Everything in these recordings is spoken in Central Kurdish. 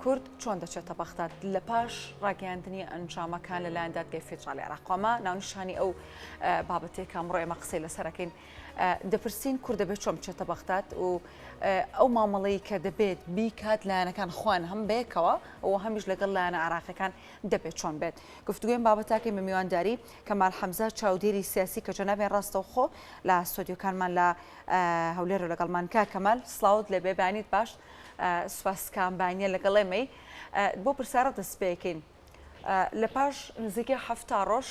کورد چۆن دەچێتە بەغداد لە پاش ڕاگەیاندنی ئەنجامەکان لەلایەن دادگای فیدراڵی عێراق؟ ئەمە ناونیشانی ئەو بابەتەیە کە ئەمڕۆ ئێمە قسەی لەسەرەکەین. دەپرسین کورد دەبێت چۆن بچێتە بەغداد و ئەو مامەڵەی کە دەبێت بیکات لایەنەکان خۆیان هەم بەیەکەوە و هەمیش لەگەڵ لایەنە عێراقیەکان دەبێت چۆن بێت. گفتوگۆی بابەتاکەی بە میوانداری کەمال حەمزە چاودێری سیاسی کە جەنابیان ڕاستەوخۆ لە ستۆدیۆکانمان لە هەولێر و لەگەڵمان. کاک کەمال سڵاوت لێبێ، بەیانیت باش. سوپاس کام بانیە لەگەڵ ئێمەی. بۆ پرسیارە دەست پێکەین. لە پاش نزیکەی 70 ڕۆژ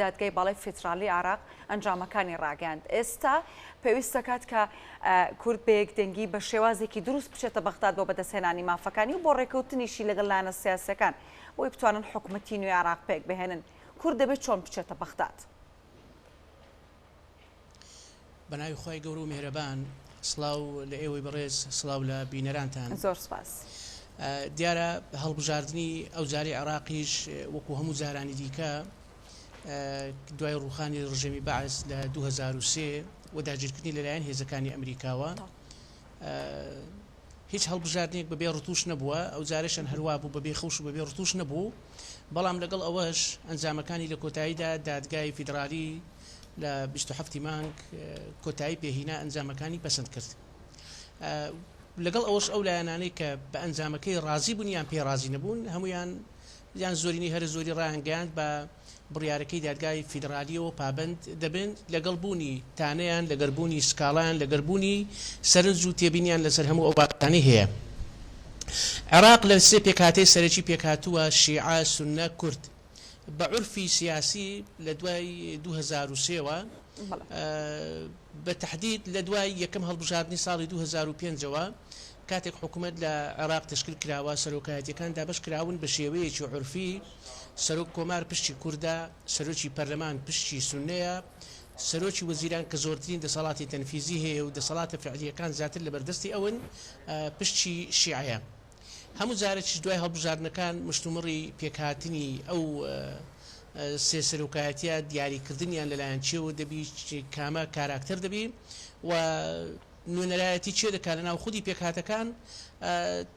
دادگای باڵای فیدراڵی عێراق ئەنجامەکانی ڕاگەیاند. ئێستا پێویست دەکات کە کورد بە یەکدەنگی بە شێوازێکی دروست بچێتە بەغداد بۆ بەدەستهێنانی مافەکانی و بۆ ڕێکەوتنیشی لەگەڵ لایەنە سیاسیەکان بۆی بتوانن حکومەتی نوێی عێراق پێکبهێنن. کورد دەبێت چۆن بچێتە بەغداد؟ بەناوی خوای گەورە و میهرەبان سڵاو لە ئێوەی بەڕێز سڵاو لە بینەرانتان. زۆر سپاس. دیارە هەڵبژاردنی ئەو جارەی عێراقیش وەکو هەموو جارانی دیکە دوای ڕووخانی ڕژێمی بەعس لە 2003 و داگیرکردنی لەلایەن هێزەکانی ئەمریکاوە هیچ هەڵبژاردنێک بەبێ ڕتوش نەبووە، ئەو جارەشیان هەروا بوو بەبێ خەوش و بەبێ ڕتوش نەبوو، بەڵام لەگەڵ ئەوەش ئەنجامەکانی لە کۆتاییدا دادگای فیدڕالی لە 27 ی مانگ کۆتایی پێهینا ئەنجامەکانی پەسەند کرد. لەگەڵ ئەوەش ئەو لایەنانەی کە بە ئەنجامەکەی ڕازی بوون یان پێی ڕازی نەبوون هەموویان یان زۆرینەی هەرە زۆری ڕایانگەیاند بە بڕیارەکەی دادگای فیدڕالییەوە پابەند دەبن، لەگەڵ بوونی تانەیان، لەگەر بوونی سکاڵایان، لەگەر بوونی سەرنج و تێبینیان لەسەر هەموو ئەو بابەتانەی هەیە. عێراق لە سێ پێکهاتەی سەرەکی پێکهاتووە، شیعە، سوننە، کورد. بە عورفی سیاسی لە دوای 2003 وە، بە تەحدید لە دوای یەکەم هەڵبژاردنی ساڵی 2005 ەوە، کاتێک حکومەت لە عێراق تەشکیل کراوە، سەرۆکایەتیەکان دابەش کراون بە شێوەیەکی عورفی، سەرۆک کۆمار پشکی کوردە، سەرۆکی پەرلەمان پشکی سوننەیە، سەرۆکی وەزیران کە زۆرترین دەسەڵاتی تەنفیزی هەیە و دەسەڵاتە فعلییەکان زیاتر لەبەردەستی ئەون، پشکی شیعەیە. هەموو جارێکیش دوای هەڵبژاردنەکان مشتومڕی پێکهاتنی ئەو سێ سەرۆکایەتیە دیاریکردنیان لەلایەن کێوە دەبی، کامە کاراکتەر دەبی و نوێنەرایەتی کێ دەکات لەناو خودی پێکهاتەکان،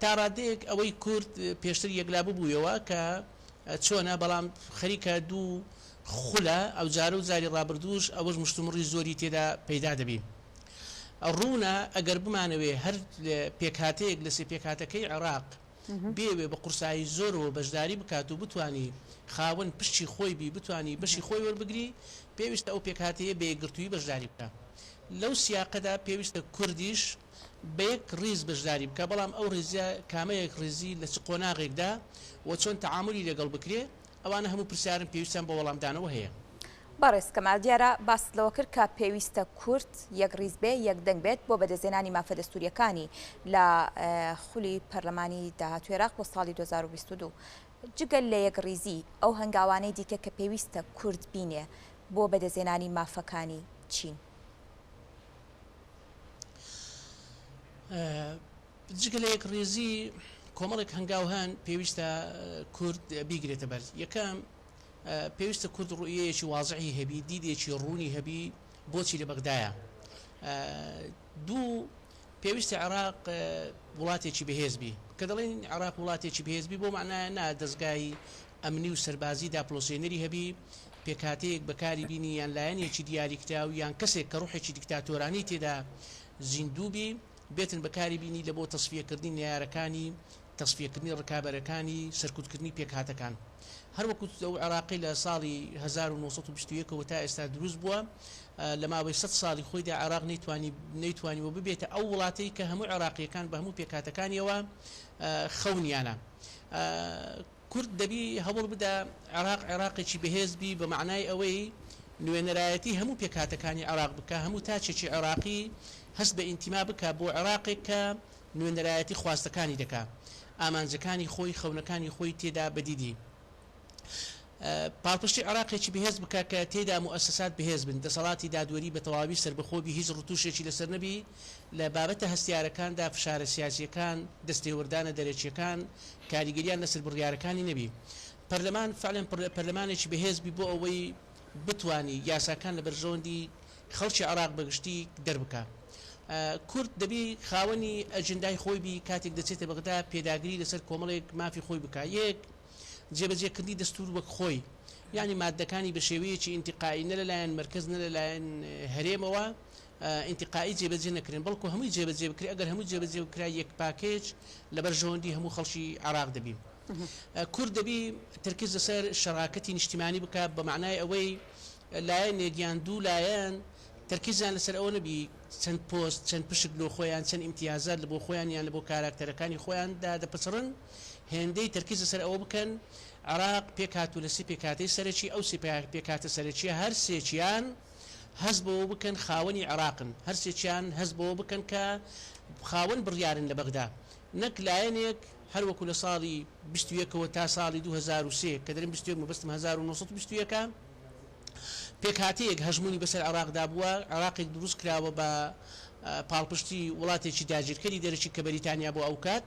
تا ڕادەیەک ئەوەی کورد پێشتر یەکلا ببوویەوە کە چۆنە، بەڵام خەریکە دوو خولە ئەوجارە و جاری ڕابردووش ئەوەش مشتومڕی زۆری تێدا پەیدا دەبی. ڕوونە ئەگەر بمانەوێ هەر پێکهاتەیەک لە سێ پێکهاتەکەی عێراق بێوێ بە قورسایی زۆرەوە بەشداری بکات و بتوانی خاوەن پشکی خۆی بی، بتوانی بەشی خۆی وەربگری، پێویستە ئەو پێکهاتەیە بە یەکگرتوویی بەشداری بکا. لەو سیاقەدا پێویستە کوردیش بە یەک ڕیز بەشداری بکا، بەڵام ئەو ڕیزە کامە یەکڕیزی، لە چ قۆناغێکدا و چۆن تەعامولی لەگەڵ بکرێ، ئەوانە هەموو پرسیارن پێویستیان بە وەڵامدانەوە هەیە. بەڕێز کەمال دیارە باست لەوە کرد کە پێویستە کورد یەک ڕیز بێ، یەک دەنگ بێت بۆ بەدەستهێنانی مافە دەستوورییەکانی لە خولی پەرلەمانی داهاتووی عێراق بۆ ساڵی 2022. جگە لە یەکڕیزی، ئەو هەنگاوانەی دیکە کە پێویستە کورد بینێ بۆ بەدەستهێنانی مافەکانی چین؟ جگە لە یەکڕیزی، کۆمەڵێک هەنگاو هەن پێویستە کورد بیگرێتە بەر. یەکەم، پێویستە کورد ڕوئیەیەکی وازحی هەبی، دیدێکی ڕوونی هەبی بۆچی لە بەغدایە. دوو، پێویستە عێراق وڵاتێکی بەهێز بی. کە دەڵێین عێراق وڵاتێکی بەهێز بی بەو مەعنایە نا دەزگای ئەمنی و سەربازی داپڵۆسێنەری هەبی، پێکهاتەیەک بەکاری بینی یان لایەنێکی دیاریکراو یان کەسێک کە ڕوحێکی دیکتاتۆرانەی تێدا زیندوو بی بێتن بەکاری بینی لە بۆ تەسفیەکردنی نەیارەکانی، تەسفیەکردنی ڕکابەرەکانی، سەرکوتکردنی پێکهاتەکان. هەروەکو ئەو عێراقەی لە ساڵی 1921 ەوە تا ئێستا دروست بووە، لە ماوەی سەد ساڵی خۆیدا عێراق نەیتوانی نەیتوانیوە ببێتە ئەو وڵاتەی کە هەموو عێراقییەکان بە هەموو پێکهاتەکانیەوە خەونیانە. کورد دەبی هەوڵ بدا عێراق عێراقێکی بەهێز بی بە مەعنای ئەوەی نوێنەرایەتی هەموو پێکهاتەکانی عێراق بکا، هەموو تاکێکی عێراقی هەست بە ئینتیما بکا بۆ عێراقێک کە نوێنەرایەتی خواستەکانی دەکا، ئامانجەکانی خۆی، خەونەکانی خۆی تێدا بەدیدی. پاڵپشتی عێراقێکی بەهێز بکا کە تێیدا موئەسەسات بەهێز بن، دەسەڵاتی دادوەری بە تەواوی سەربەخۆ بی، هیچ ڕتوشێکی لەسەر نەبی، لە بابەتە هەستیارەکاندا فشارە سیاسییەکان، دەستێوەردانە دەرەکییەکان کاریگەریان لەسەر بڕیارەکانی نەبی. پەرلەمان فعلەن پەرلەمانێکی بەهێز بی بۆ ئەوەی بتوانی یاساکان لە بەرژەوەندی خەڵکی عێراق بە گشتی دەربکا. کورد دەبی خاوەنی ئەجندای خۆی بی کاتێک دەچێتە بەغدا پێداگری لەسەر کۆمەڵێک مافی خۆی بکا یەک جێبەجێکردنی دەستور وەک خۆی یانی ماددەکانی بە شێوەیەکی ئینتیقائی نە لەلایەن مەرکەز نە لەلایەن هەرێمەوە ئینتیقائی جێبەجێ نەکرێن بەڵکو هەمووی جێبەجێ بکرێ ئەگەر هەمووی جێبەجێ بکرا یەک پاکێج لە بەرژەوەندی هەموو خەڵکی عێراق دەبی. کورد دەبی تەرکیز لەسەر شەراکەتی نیشتیمانی بکا بە مەعنای ئەوەی لایەنێک یان دوو لایەن تەرکیزیان لەسەر ئەوە نەبی چەند پۆست چەند پشک لۆ خۆیان چەند ئیمتیازات لە بۆ خۆیان یان لە بۆ کاراکتەرەکانی خۆیان دادەپچڕن هێندەی تەرکیز لەسەر ئەوە بکەن عێراق پێکهاتوو لە سێ پێکهاتەی سەرەکی ئەو سێ پێکهاتە سەرەکیە هەر سێکیان هەست بەوە بکەن خاوەنی عێراقن هەرسێکیان هەست بەوە بکەن کە خاوەن بڕیارن لە بەغدا نەک لایەنێک هەر وەکو لە ساڵی 21 ەوە تا ساڵی 2003 کە دەرێم 21 مەبەستم 1921 ە پێکهاتەیەک هەژموونی بەسەر عێراقدا بووە عێراقێک دروست کراوە بە پاڵپشتی وڵاتێکی داگیرکەری دەرەکی کە بەریتانیا بوو ئەوکات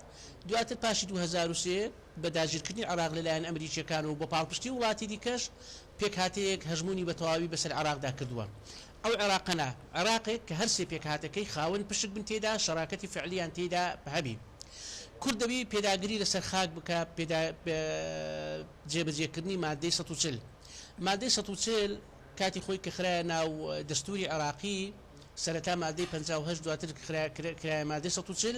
دواتر پاشی 2003 بە داگیرکردنی عێراق لەلایەن ئەمریکییەکان و بە پاڵپشتی وڵاتی دیکەش پێکهاتەیەک هەژموونی بە تەواوی بەسەر عێراقدا کردووە. ئەو عێراقە نا، عێراقێک کە هەرسێ پێکهاتەکەی خاوەن پشک بن تێیدا، شەراکەتی فعلیان تێیدا هەبی. کورد دەبی پێداگری لەسەر خاک بکا، پێدا جێبەجێکردنی ماددەی 140. ماددەی 140 کاتی خۆی کە خرایە ناو دەستووری عێراقی، سەرەتا ماددەی 58 دواتر کرایە ماددەی 140،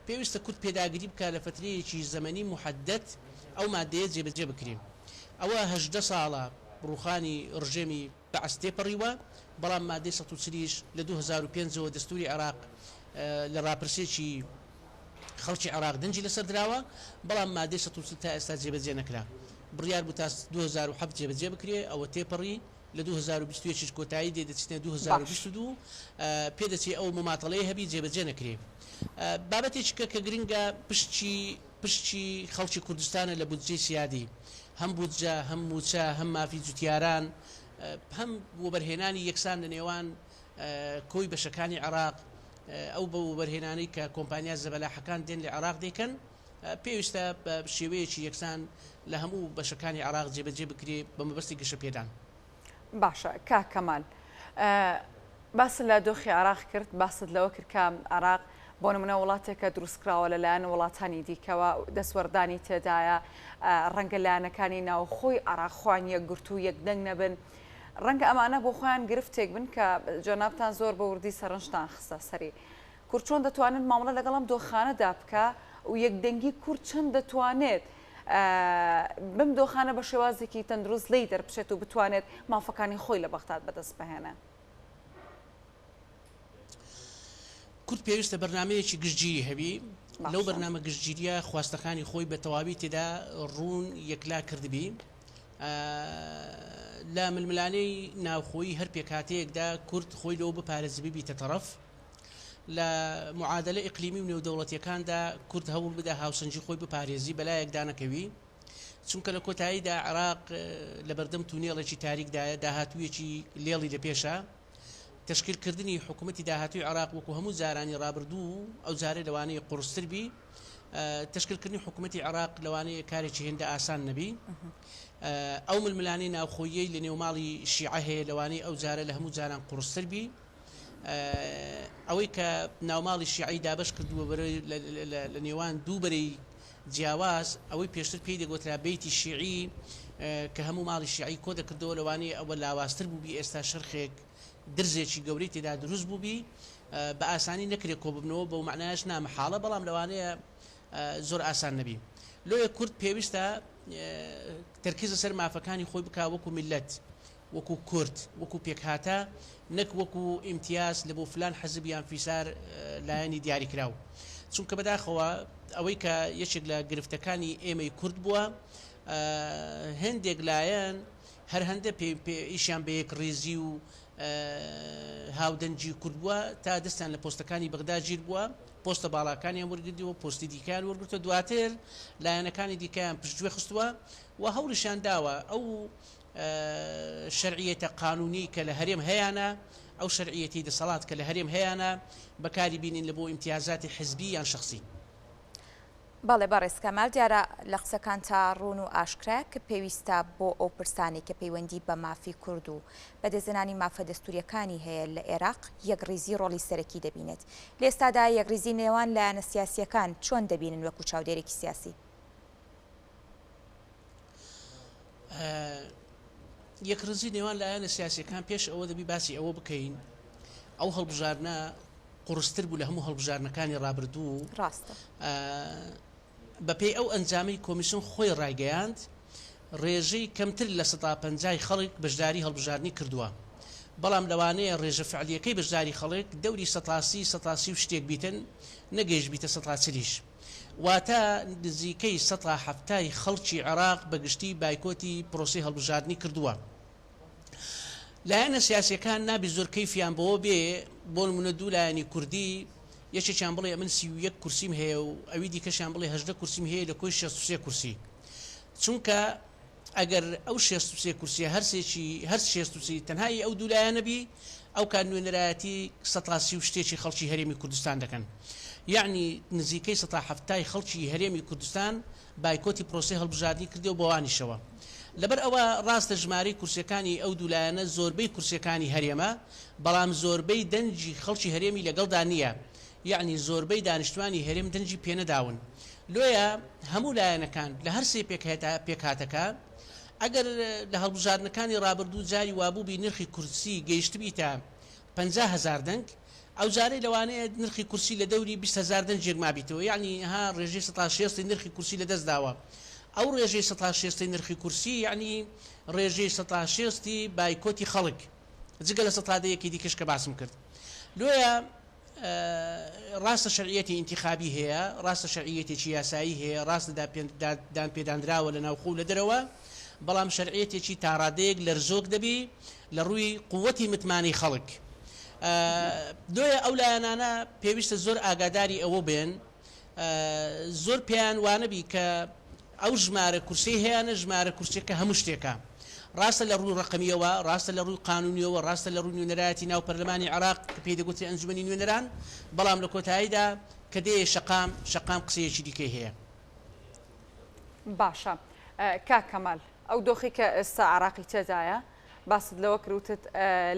پێویستە کورد پێداگری بکا لە فەترەیەکی زەمەنی موحەدەد ئەو ماددەیە جێبەجێ بکرێ. ئەوە 18 ساڵە ڕووخانی ڕژێمی بەعس تێپەڕیوە، بەڵام ماددەی 140 یش لە 2005 ەوە دەستووری عێراق لە ڕاپرسییەکی خەڵکی عێراق دەنگی لەسەر دراوە، بەڵام ماددەی 140 تا ئێستا جێبەجێ نەکرا. بڕیار بوو تا 2007 جێبەجێ بکرێ، ئەوە تێپەڕی. لە 2021 یش کۆتایی دێ دەچینە 2022 پێدەچێ ئەو مماتەڵەیە هەبی جێبەجێ نەکرێ. بابەتێکی کە کە گرنگە پشکی پشکی خەڵکی کوردستانە لە بودجەی سیادی هەم بودجە هەم مووچە هەم مافی جوتیاران هەم وەبەرهێنانی یەکسان لە نێوان کۆی بەشەکانی عێراق ئەو بە وەبەرهێنانەی کە کۆمپانیا زەبەلاحەکان دێن لە عێراق دەیکەن پێویستە بە شێوەیەکی یەکسان لە هەموو بەشەکانی عێراق جێبەجێ بکرێ بە مەبەستی گەشەپێدان. باشە کاک کەمال باست لە دۆخی عێراق کرد، باست لەوە کرد کە عێراق بۆ نمونە وڵاتێکە دروستکراوە لەلایەن وڵاتانی دیکەوە دەستوەردانی تێدایە، ڕەنگە لایەنەکانی ناوخۆی عێراق خۆیان یەکگرتوو یەکدەنگ نەبن، ڕەنگە ئەمانە بۆ خۆیان گرفتێک بن کە جەنابتان زۆر بە وردی سەرنجتان خستە سەری. کورد چۆن دەتوانێت مامەڵە لەگەڵ ئەم دۆخانەدا بکا و یەکدەنگی کورد چەند دەتوانێت بەم دۆخانە بە شێوازێکی تەندروست لێی دەربچێت و بتوانێت مافەکانی خۆی لە بەغداد بەدەست بهێنێ؟ کورد پێویستە بەرنامەیەکی گشتگیری هەبی، لەو باشە. بەرنامە گشتگیریە خواستەکانی خۆی بە تەواوی تێدا ڕوون یەکلا کردبی. لە ململانێی ناوخۆیی هەر پێکهاتەیەکدا کورد خۆی لەوە بپارێزی ببیتە تەڕەف. لە معادلە ئیقلیمی و نێودەوڵەتیەکاندا کورد هەوڵ بدا هاوسەنگی خۆی بپارێزی بەلایەکدا نەکەوی، چونکە لە کۆتاییدا عێراق لەبەردەم تونێڵێکی تاریکدایە، داهاتوویەکی لێڵی لەپێشە، تەشکیلکردنی حکومەتی داهاتووی عێراق وەکو هەموو جارانی ڕابردوو ئەو جارەی لەوانەیە قوڕستر بی، تەشکیلکردنی حکومەتی عێراق لەوانەیە کارێکی هێندە ئاسان نەبی، ئەو ململانێ ناوخۆییەی لەنێو ماڵی شیعە هەیە لەوانەیە ئەو جارە لە هەموو جاران قوڕستر بی. ئەوەی کە ناوماڵی شیعەی دابەش کردووە لە نێوان دوو بەرەی جیاواز، ئەوەی پێشتر پێی دەگۆترا بەیتی شیعی کە هەموو ماڵی شیعەی کۆ دەکردەوە، لەوانەیە ئەوە لاوازتر بووبی، ئێستا شەرخێک درزێکی گەورەی تێدا دروست بووبی، بە ئاسانی نەکرێ کۆ ببنەوە، بەو مەعنایەش نا مەحاڵە، بەڵام لەوانەیە زۆر ئاسان نەبی. لۆیە کورد پێویستە تەرکیز لەسەر مافەکانی خۆی بکا وەکو میللەت، وەکو کورد، وەکو پێکهاتە، نەک وەکو ئیمتیاز لە بۆ فلان حزب یان فیسار لایەنی دیاریکراو. چونکە بەداخەوە ئەوەی کە یەکێک لە گرفتەکانی ئێمەی کورد بووە، هێندێک لایەن هەر هەندە ئیشیان بە یەکڕیزی و هاودەنگی کورد بووە تا دەستیان لە پۆستەکانی بەغدا گیر بووە، پۆستە باڵاکانیان وەرگرتووە، پۆستی دیکەیان وەرگرتووە، دواتر لایەنەکانی دیکەیان پشتگوێ خستووە و هەوڵیشیان داوە ئەو شەرعیەتە قانونیەی کە لە هەرێم هەیانە، ئەو شەرعیەتەی دەسەڵات کە لە هەرێم هەیانە بەکاری بینین لە بۆ ئیمتیازاتی حزبی یان شەخسی. بەڵێ بەڕێز کەمال، دیارە لە قسەکانتا ڕوون و ئاشکرایە کە پێویستە بۆ ئەو پرسانەی کە پەیوەندی بە مافی کورد و بەدەستهێنانی مافە دەستوورییەکانی هەیە لە ئێراق، یەکڕیزی ڕۆڵی سەرەکی دەبینێت. لە ئێستادا یەکڕیزی نێوان لایەنە سیاسییەکان چۆن دەبینن وەکو چاودێرێکی سیاسی؟ یەکڕیزی نێوان لایەنە سیاسییەکان پێش ئەوە دەبی باسی ئەوە بکەین ئەو هەڵبژاردنە قوڕستر بوو لە هەموو هەڵبژاردنەکانی ڕابردوو. ڕاستە. بەپێی ئەو ئەنجامەی کۆمیسیۆن خۆی ڕایگەیاند، ڕێژەی کەمتر لە سەتا پەنجای خەڵک بەشداری هەڵبژاردنی کردووە، بەڵام لەوانەیە ڕێژە فعلییەکەی بەشداری خەڵک دەوری سەتا سی، سەتا سی و شتێک بیتن، نەگەیشتبیتە سەتا چلیش. واتە نزیکەی سەتا حەفتای خەڵکی عێراق بەگشتی بایکۆتی پرۆسەی هەڵبژاردنی کردووە. لایەنە سیاسیەکان نابی زۆر کەیفیان بەوە بێ، بۆ نمونە دوو لایەنی کوردی یەکێکیان بڵێ ئەمن 31 کورسیم هەیە و ئەوی دیکەشیان بڵێ 18 کورسیم هەیە لە کۆی 63 کورسی. چونکە ئەگەر ئەو 63 کورسیە هەرسێکی هەر 63 تەنها ئی ئەو دوو لایەنە بی ئەو کات نوێنەرایەتی سەتا سی و شتێکی خەڵکی هەرێمی کوردستان دەکەن. یەعنی نزیکەی سەتا حەفتای خەڵکی هەرێمی کوردستان بایکۆتی پرۆسەی هەڵبژاردنی کردیەوە بەوانیشەوە. لەبەر ئەوە ڕاستە ژمارەی کورسیەکانی ئەو دوو لایەنە زۆربەی کورسیەکانی هەرێمە، بەڵام زۆربەی دەنگی خەڵکی هەرێمی لەگەڵدا نییە، یەعنی زۆربەی دانیشتوانی هەرێم دەنگی پێنەداون. لۆیە هەموو لایەنەکان لە هەر سێ پێکهاتەکە ئەگەر لە هەڵبژاردنەکانی ڕابردوو جاری وابووبی نرخی کورسی گەیشتبیتە 50,000 دەنگ، ئەوجارەی لەوانەیە نرخی کورسی لە دەوری 20,000 دەنگێک مابیتەوە، یەعنی ها ڕێژەی سەتا شێستی نرخی کورسی لە دەست داوە. ئەو ڕێژەی سەتا شێستی نرخی کورسی یەعنی ڕێژەی سەتا شێستی بایکۆتی خەڵک جگە لە سەتا دەیەکی دیکەش کە باسم کرد. لۆیە ڕاستە شەرعیەتی ئینتیخابی هەیە، ڕاستە شەرعیەتێکی یاسایی هەیە، ڕاستە دانپێدانراوە لە ناوخۆ و لە دەرەوە، بەڵام شەرعیەتێکی تاڕادەیەک لەرزۆک دەبی لە ڕووی قووەتی متمانەی خەڵک. لۆیە ئەو لایەنانە پێویستە زۆر ئاگاداری ئەوە بێن، زۆر پێیان وانەبی کە ئەو ژمارە کورسیەی هەیانە ژمارە کورسیەکە هەموو شتێکە. ڕاستە لە ڕووی ڕەقەمیەوە، ڕاستە لە ڕووی قانونیەوە، ڕاستە لە ڕووی نوێنەرایەتی ناو پەرلەمانی عێراق کە پێی دەگوترێ ئەنجومەنی نوێنەران، بەڵام لە کۆتاییدا کە دێیە شەقام، شەقام قسەیەکی دیکەی هەیە. باشە کاک کەمال ئەو دۆخی کە ئێستا عێراقی تێدایە باست لەوە کرد وتت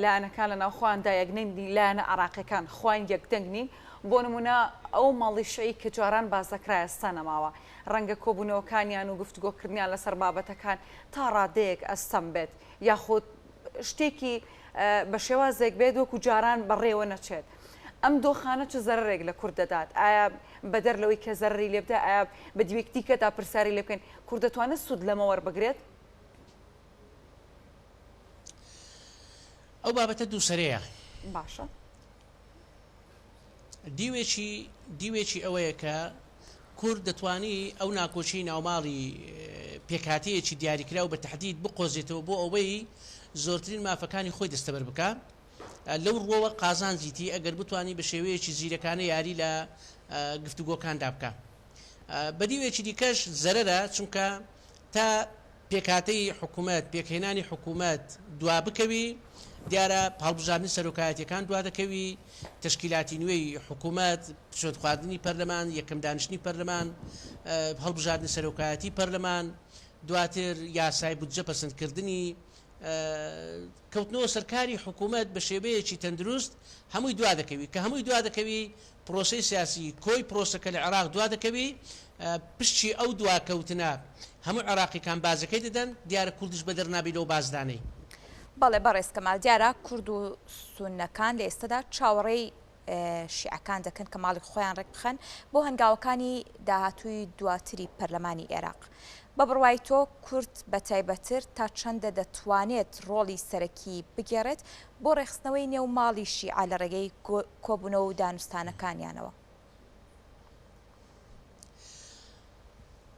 لایەنەکان لە ناوخۆیاندا یەکنەنگ نین لایەنە عێراقیەکان خۆیان یەکدەنگ نین بۆ نمونە ئەو ماڵیشەی کە جاران باس دەکرا ئێستا نەماوە ڕەنگە کۆبوونەوەکانیان و گفتوگۆکردنیان لەسەر بابەتەکان تا ڕادەیەک ئەستەم بێت یاخود شتێکی بە شێوازێک بێت وەکو جاران بەڕێوە نەچێت. ئەم دۆخانە چ زەرەرێک لە کورد دەدات؟ ئایا بەدەر لەوەی کە زەرەری لێ بدا، ئایا بە دیوێکی دیکەدا پرسیاری لێ بکەین، کورد دەتوانێت سوود لەمە وەربگرێت؟ ئەو بابەتە دووسەرەیە. باشە. دیوێکی دیوێکی ئەوەیە کە کورد دەتوانی ئەو ناکۆکیی ناوماڵی پێکهاتەیەکی دیاریکراو بە تەحدید بقۆزێتەوە بۆ ئەوەی زۆرترین مافەکانی خۆی دەستەبەر بکا. لەو ڕووەوە قازانجیتی ئەگەر بتوانی بە شێوەیەکی زیرەکانە یاری لە گفتوگۆکاندا بکا. بە دیوێکی دیکەش زەرەرە چونکە تا پێکهاتەی حکومەت، پێکهێنانی حکومەت دوابکەوی، دیارە هەڵبژاردنی سەرۆکایەتیەکان دوادەکەوی، تەشکیلاتی نوێی حکومەت، سوێندخواردنی پەرلەمان، یەکەم دانیشتنی پەرلەمان، هەڵبژاردنی سەرۆکایەتی پەرلەمان، دواتر یاسای بودجە پەسەندکردنی، کەوتنەوە سەرکاری حکومەت بە شێوەیەکی تەندروست هەمووی دوادەکەوی، کە هەمووی دوادەکەوی پرۆسەی سیاسی کۆی پرۆسەکە لە عێراق دوادەکەوی، پشتی ئەو دواکەوتنە هەموو عێراقیکان باجەکەی دەدەن، دیارە کوردیش بەدەر نابی لەو باجدانەی. بەڵێ بەڕێز کەمال، دیارە کورد و سوننەکان لە ئێستەدا چاوەڕێی شیعەکان دەکەن کە ماڵی خۆیان ڕێکبخەن بۆ هەنگاوەکانی داهاتووی دواتری پەرلەمانی عێراق. بە بڕوای تۆ کورد بە تایبەتر تا چەندە دەتوانێت ڕۆڵی سەرەکی بگێڕێت بۆ ڕێکخستنەوەی نێو ماڵی شیعە لە ڕێگەی کۆبوونەوە و دانوستانەکانیانەوە؟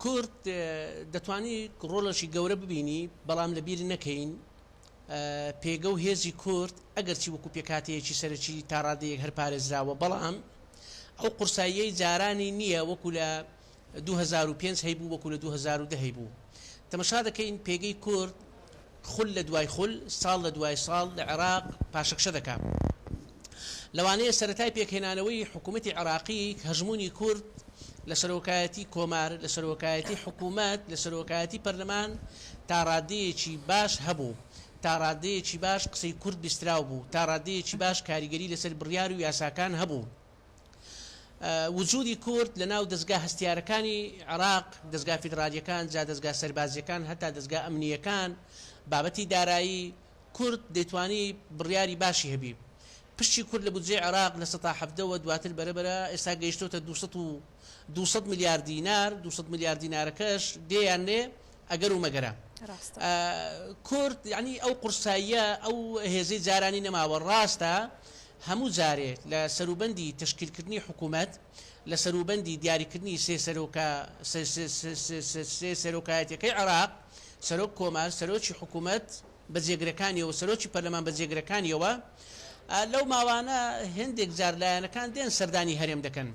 کورد دەتوانی ڕۆڵێکی گەورە ببینی، بەڵام لەبیر نەکەین پێگە و هێزی کورد ئەگەرچی وەکو پێکهاتەیەکی سەرەکی تا ڕادەیەک هەر پارێزراوە، بەڵام ئەو قورساییەی جارانی نییە وەکو لە 2005 هەیبوو، وەکو لە 2010 هەیبوو. تەمەشا دەکەین پێگەی کورد خول لە دوای خول، ساڵ لە دوای ساڵ لە عێراق پاشەکشە دەکا. لەوانەیە سەرەتای پێکهێنانەوەی حکوومەتی عێراقی هەژموونی کورد لە سەرۆکایەتی کۆمار، لە سەرۆکایەتی حکوومەت، لە سەرۆکایەتی پەرلەمان تا ڕادەیەکی باش هەبوو. تا ڕادەیەکی باش قسەی کورد بیستراو بوو. تا ڕادەیەکی باش کاریگەری لەسەر بڕیار و یاساکان هەبوو. وجودی کورد لە ناو دەزگا هەستیارەکانی عێراق، دەزگا فیدڕالییەکان، جا دەزگا سەربازییەکان هەتا دەزگا ئەمنییەکان، بابەتی دارایی، کورد دەیتوانی بڕیاری باشی هەبی. پشکی کورد لە بودجەی عێراق لە سەتا 17 وە دواتر بەرە بەرە ئێستا گەیشتۆتە 200 و 200 ملیار دینار، 200 ملیار دینارەکەش دێ یان نێ ئەگەر و مەگەرە. ڕاستە. کورد یانی ئەو قورساییە ئەو هێزەی جارانی نەماوە. ڕاستە هەموو جارێ لە سەروبەندی تەشکیلکردنی حکوومەت، لە سەروبەندی دیاریکردنی سێ سەرۆکا سێ سەرۆکایەتیەکەی عێراق، سەرۆک کۆمار، سەرۆکی حکوومەت بە جێگرەکانیەوە، سەرۆکی پەرلەمان بە جێگرەکانیەوە، لەو ماوانە هێندێک جار لایەنەکان دێن سەردانی هەرێم دەکەن،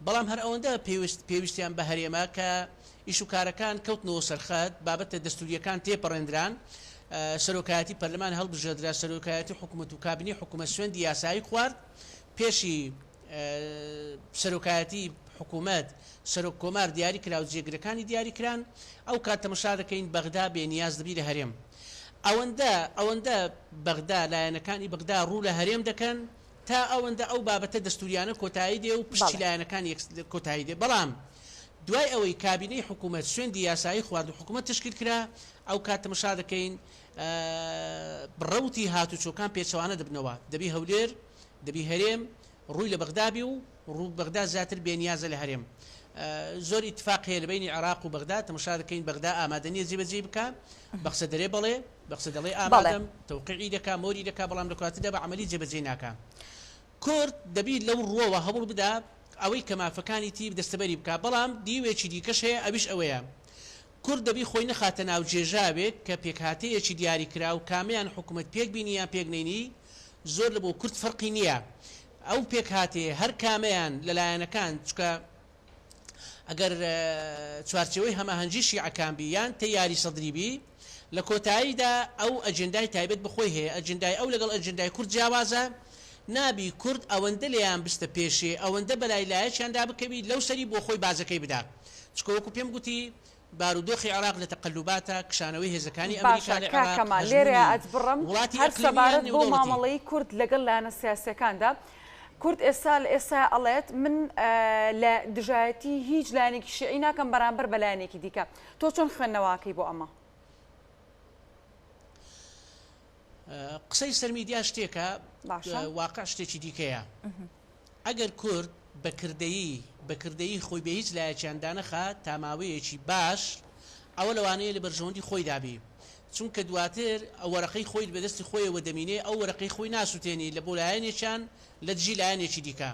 بەڵام هەر ئەوەندە پێویست پێویستیان بە هەرێمە کە ئیش و کارەکان کەوتنەوە سەر خەت، بابەتە دەستوورییەکان تێپەڕێندران، سەرۆکایەتی پەرلەمان هەڵبژێردرا، سەرۆکایەتی حکومەت و کابینەی حکومەت سوێندی یاسایی خوارد، پێشی سەرۆکایەتی حکومەت سەرۆک کۆمار دیاری کرا و جێگرەکانی دیاری کران، ئەو کات تەمەشا دەکەین بەغدا بێ نیاز دەبی لە هەرێم. ئەوەندە ئەوەندە بەغدا لایەنەکانی بەغدا ڕوو لە هەرێم دەکەن تا ئەوەندە ئەو بابەتە دەستوریانە کۆتایی دێ و پشتی بەڵێ. لایەنەکان یەک کۆتایی دێ بەڵام دوای ئەوەی کابینەی حکومەت سوێندی یاسایی خوارد و حکومەت تەشکیل کرا ئەو کات تەمەشا دەکەین ڕەوتی هاتوچۆکان پێچەوانە دەبنەوە دەبی هەولێر دەبی هەرێم ڕووی لە بەغدا بی و ڕوو بەغدا زیاتر بێ نیازە لە هەرێم زۆر ئیتفاق هەیە لە بەینی عێراق و بەغدا تەمەشا دەکەین بەغدا ئامادە نیە جێبەجێی بکا بەقسە دەرێ بەڵێ بەقسە دەڵێ بەڵێ. ئامادەم تەوقیعی دەکا مۆری دەکا بەڵام لە کاتیدا بە عەمەلی جێبەجێی ناکا کورد دەبی لەو ڕووەوە هەوڵ بدا ئەوەی کە مافەکانی تی دەستەبەری بکا بەڵام دیوێکی دیکەش هەیە ئەویش ئەوەیە کورد دەبی خۆی نەخاتە ناو جێژاوێک کە پێکهاتەیەکی دیاریکراو کامیان حکومەت پێک بینی یان پێک نەینی زۆر لە بۆ کورد فەرقی نیە ئەو پێکهاتەیە هەر کامەیان لە لایەنەکان چونکە ئەگەر چوارچێوەی هەماهەنگی شیعەکان بی یان تەیاری سەدری بی لە کۆتاییدا ئەو ئەجێندای تایبەت بە خۆی هەیە ئەجێندای ئەو لەگەڵ ئەجێندای کورد جیاوازە نابی کورد ئەوەندە لێیان بستە پێشێ ئەوەندە بەلای لایەکیاندا بکەوی لەو سەری بۆ خۆی باجەکەی بدا چونکە وەکو پێم گوتی بارودۆخی عێراق لە تەقەلوباتە، کشانەوەی هێزەکانی باشە ئەمریکا لە کاک عێراق، کەمال لێرەیا هەژموونی ئەتبڕم وڵاتی هەر ئیقلیمی یان سەبارەت بەو نێودەوڵەتی. مامەڵەی کورد لەگەڵ لایەنە سیاسیەکاندا کورد ئێستا لە ئێستا ئەڵێت من لە دژایەتی هیچ لایەنێکی شیعی ناکەم بەرامبەر بە لایەنێکی دیکە تۆ چۆن خوێندنەوەکەی بۆ ئەمە؟ قسەی سەر میدیا شتێکە، باشە. واقع شتێکی دیکەیە. ئەگەر کورد بە کردەیی بە کردەیی خۆی بێ هیچ لایەکیان دانەخا تا ماوەیەکی باش ئەوە لەوانەیە لە بەرژەوەندی خۆیدا بی چونکە دواتر وەرەقەی خۆی بە دەستی خۆیەوە دەمینێ ئەو وەرەقەی خۆی ناسوتێنی لە بۆ لایەنێکیان لە دژی لایەنێکی دیکە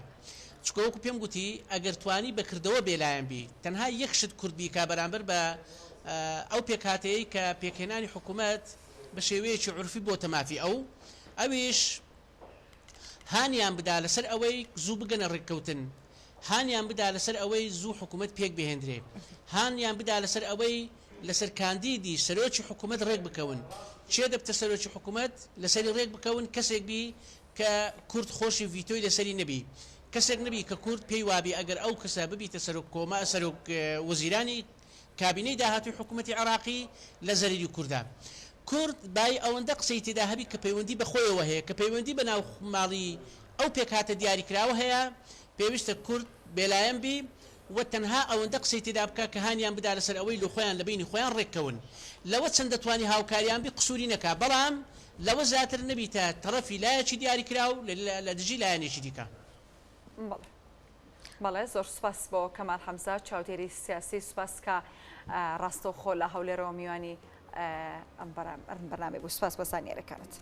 چونکە وەکو پێم گوتی ئەگەر توانی بە کردەوە بێ لایەن بی تەنها یەک شت کورد بیکا بەرامبەر بە ئەو پێکهاتەیەی کە پێکهێنانی حکومەت بە شێوەیەکی عورفی بۆتە مافی ئەو ئەویش هانیان بدا لەسەر ئەوەی زوو بگەنە ڕێککەوتن، هانیان بدا لەسەر ئەوەی زوو حکومەت پێکبهێندرێ، هانیان بدا لەسەر ئەوەی لەسەر کاندیدی سەرۆکی حکومەت ڕێکبکەون، کێ دەبتە سەرۆکی حکومەت لەسەری ڕێکبکەون، کەسێک بی کە کورد خۆشی ڤیتۆی لەسەری نەبی، کەسێک نەبی کە کورد پێی وابی ئەگەر ئەو کەسە ببیتە سەرۆک کۆما سەرۆک وەزیرانی کابینەی داهاتووی حکومەتی عێراقی لە زەرەری کوردە. کورد بای ئەوەندە قسەی تێدا هەبی کە پەیوەندی بە خۆیەوە هەیە، کە پەیوەندی بە ناو ماڵی ئەو پێکهاتە دیاریکراوە هەیە، پێویستە کورد بێلایەن بی و تەنها ئەوەندە قسەی تێدا بکا کە هانیان بدا لەسەر ئەوەی لۆخۆیان لە بەینی خۆیان ڕێککەون. لەوە چەند دەتوانی هاوکاریان بی قسوری نەکا، بەڵام لەوە زیاتر نەبیتە تەڕەفی لایەکی دیاریکراو لە دژی لایەنێکی دیکە. بەڵێ. بەڵێ زۆر سوپاس بۆ کەمال حەمزە چاودێری سیاسی سوپاس کە ڕاستەوخۆ لە هەولێرەوە میوانی ئەم بەرنامەی بوو سوپاس بۆ زانیاریەکانت.